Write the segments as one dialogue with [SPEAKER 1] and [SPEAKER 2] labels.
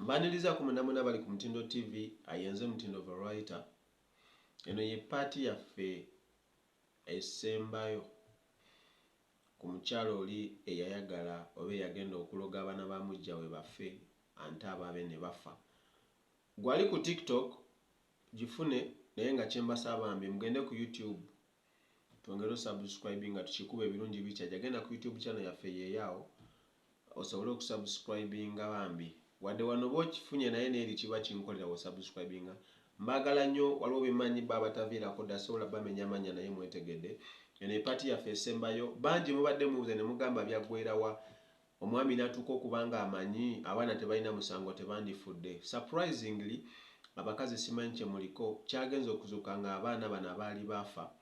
[SPEAKER 1] Mbaniriza ku mwena mwena bali ku Mutindo TV, ayenze Mutindo Variety. Eno ye paati yaffe esembayo ku mukyala oli eyayagala oba eyagenda okuloga abaana ba mujja we bafe ante ababe ne bafa. Gwali ku TikTok gifune naye nga kyembasaba bambi mugende ku YouTube twongere osubscribinga tukikuba ebirungi bikyajja. Genda ku YouTube channel yaffe yeyaawo osobole okusubscribinga bambi wadde wano oba okifunye naye neeri kiba kinkolera wosubscribinga. Mbagala nnyo, waliwo bemmanyi bo abataviirako dda sobola bamenya amanya naye mwetegedde. Eno epaati yaffe esembayo. Bangi mubadde mubuuza ne mugamba byaggwerawa omwami n'atuuka okuba nga amanyi abaana tebalina musango tebandifudde. Surprisingly abakazi simanyi kye muliko kyagenze okuzuuka nga abaana bano abaali baafa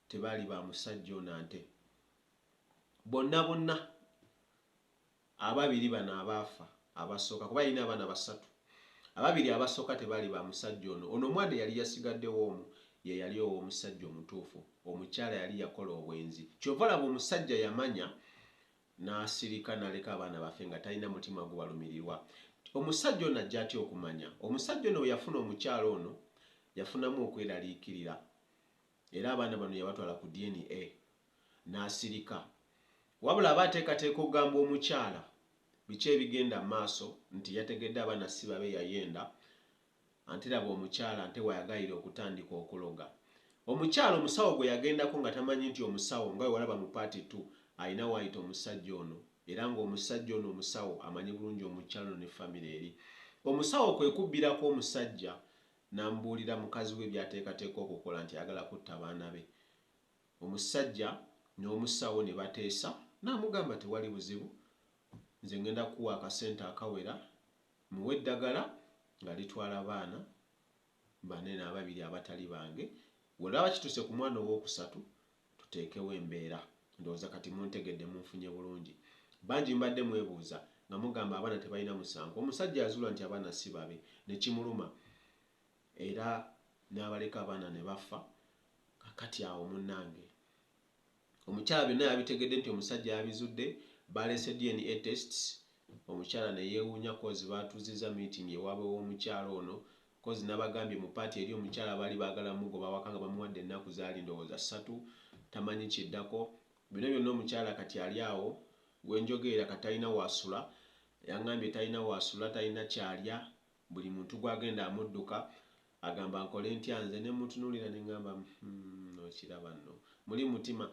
[SPEAKER 1] tebaali ba musajja ono ante bonna bonna ababiri bano abaafa abasooka kuba yalina abaana basatu ababiri abasooka tebaali ba musajja ono. Ono omwana eyali yasigaddewo omu ye yali ow'omusajja omutuufu. Omukyala yali yakola obwenzi kyova laba omusajja yamanya n'asirika n'aleka abaana bafe nga talina mutima gubalumirirwa. Omusajja ono ajja atya okumanya? Omusajja ono bwe yafuna omukyala ono yafunamu okweraliikirira era abaana bano yabatwala ku DNA n'asirika. Wabula aba ateekateeka okugamba omukyala biki ebigenda mu maaso nti yategedde abaana si babe yayenda anti laba omukyala ante wayagalira okutandika okuloga. Omukyala omusawo gwe yagendako nga tamanyi nti omusawo nga bwe walaba mu paati 2 alina waayita omusajja ono era ng'omusajja ono omusawo amanyi bulungi omukyala ono ne famire eri. Omusawo kwe kubbirako omusajja n'amubuulira mukazi we by'ateekateeka okukola nti ayagala kutta baana be. Omusajja n'omusawo ne bateesa n'amugamba tewali buzibu nze ngenda kukuwa akasente akawera muwe eddagala nga litwala baana banene ababiri abatali bange welaba kituuse ku mwana owokusatu tuteekewo embeera. Ndowooza kati muntegedde munfunye bulungi. Bangi mbadde mwebuuza nga mugamba abaana tebalina musango. Omusajja yazuula nti abaana si babe ne kimuluma era n'abaleka abaana ne bafa. Kakati awo munnange omukyala byonna yabitegedde nti omusajja yabizudde, baleese DNA tests omukyala ne yeewuunya kozi baatuuzizza meeting ewaabwe w'omukyala ono kozi nabagambye mu paati eri omukyala baali baagala mugoba waka nga bamuwadde ennaku zaali ndowooza ssatu tamanyi kiddako. Bino byonna omukyala kati ali awo wenjogerera kati talina waasula yangambye talina waasula talina kyalya buli muntu gw'agenda amudduka agamba nkole ntya nze ne mutunuulira ne ŋŋamba okiraba nno muli mutima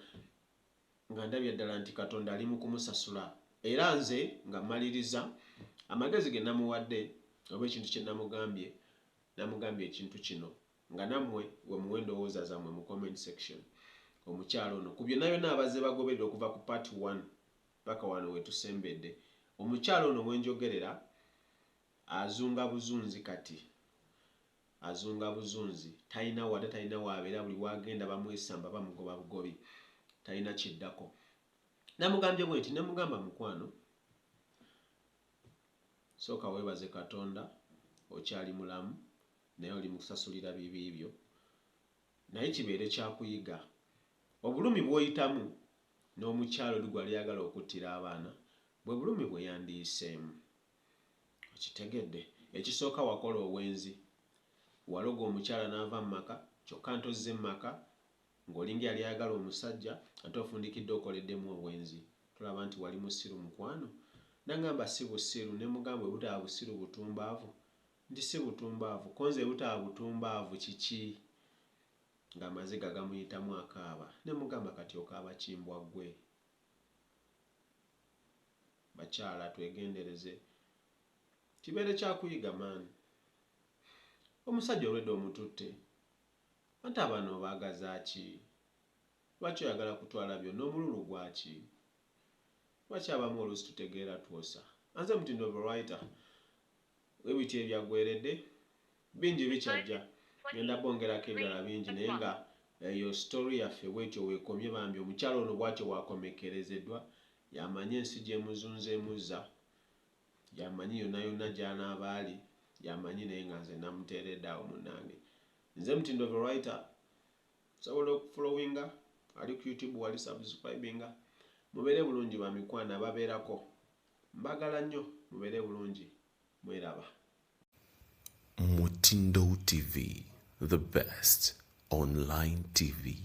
[SPEAKER 1] nga ndabye ddala nti Katonda ali mu kumusasula era nze nga mmaliriza amagezi ge namuwadde oba ekintu kye namugambye namugambye ekintu kino nga nammwe we muwe endowooza zammwe mu comment section omukyala ono ku byonna byonna abazze bagoberera okuva ku part 1 paka wano wetusembedde omukyala ono wenjogerera azunga buzunzi kati azunga buzunzi talina wada talina wabeera buli wagenda bamwesamba bamugoba bugobi talina kiddako. Namugambye bwenti nemugamba mukwano sooka weebaze Katonda okyali mulamu naye oli mukusasulira bibi byo naye kibeere kyakuyiga obulumi bw'oyitamu n'omukyala oli gwali ayagala okuttira abaana bwe bulumi bwe yandiyiseemu. Okitegedde? Ekisooka wakola obwenzi, waloga omukyala n'ava mu maka kyokka ante ozze mu maka ng'olinga eyali ayagala omusajja ate ofundikidde okoleddemu obwenzi. Tolaba nti wali musiru mukwano? N'angamba si busiru ne mugamba bwe butaba busiru butumbaavu? Nti si butumbaavu. Ko nze butaba butumbaavu kiki? Ng'amaziga gamuyitamu akaaba. Ne mugamba kati okaaba ki mbwa ggwe? Bakyala twegendereze kibeere kyakuyiga man. Omusajja olwedda omututte ante abaana obaagaza ki? Lwaki oyagala kutwala byonna omululu gwaki? Lwaki abamu oluusi tutegeera twosa? Anze Mutindo Writer webityo ebyaggweredde bingi bikyajja ngenda bongerako ebirala bingi naye nga eyo story yaffe bwetyo wekomye bambi omukyala ono bwatyo bwakomekkerezeddwa yamanyi ensi gyemuzunza emuzza yamanyi yonna yonna gyanaaba ali yamanyi naye nga nze namuteeredde awo munnange nze Mutindo the Writer osobola okufollowinga ali ku YouTube wali subscribinga mubeere bulungi bamikwano ababeerako mbagala nnyo mubeere bulungi mweraba.
[SPEAKER 2] Omutindo TV, the best online TV.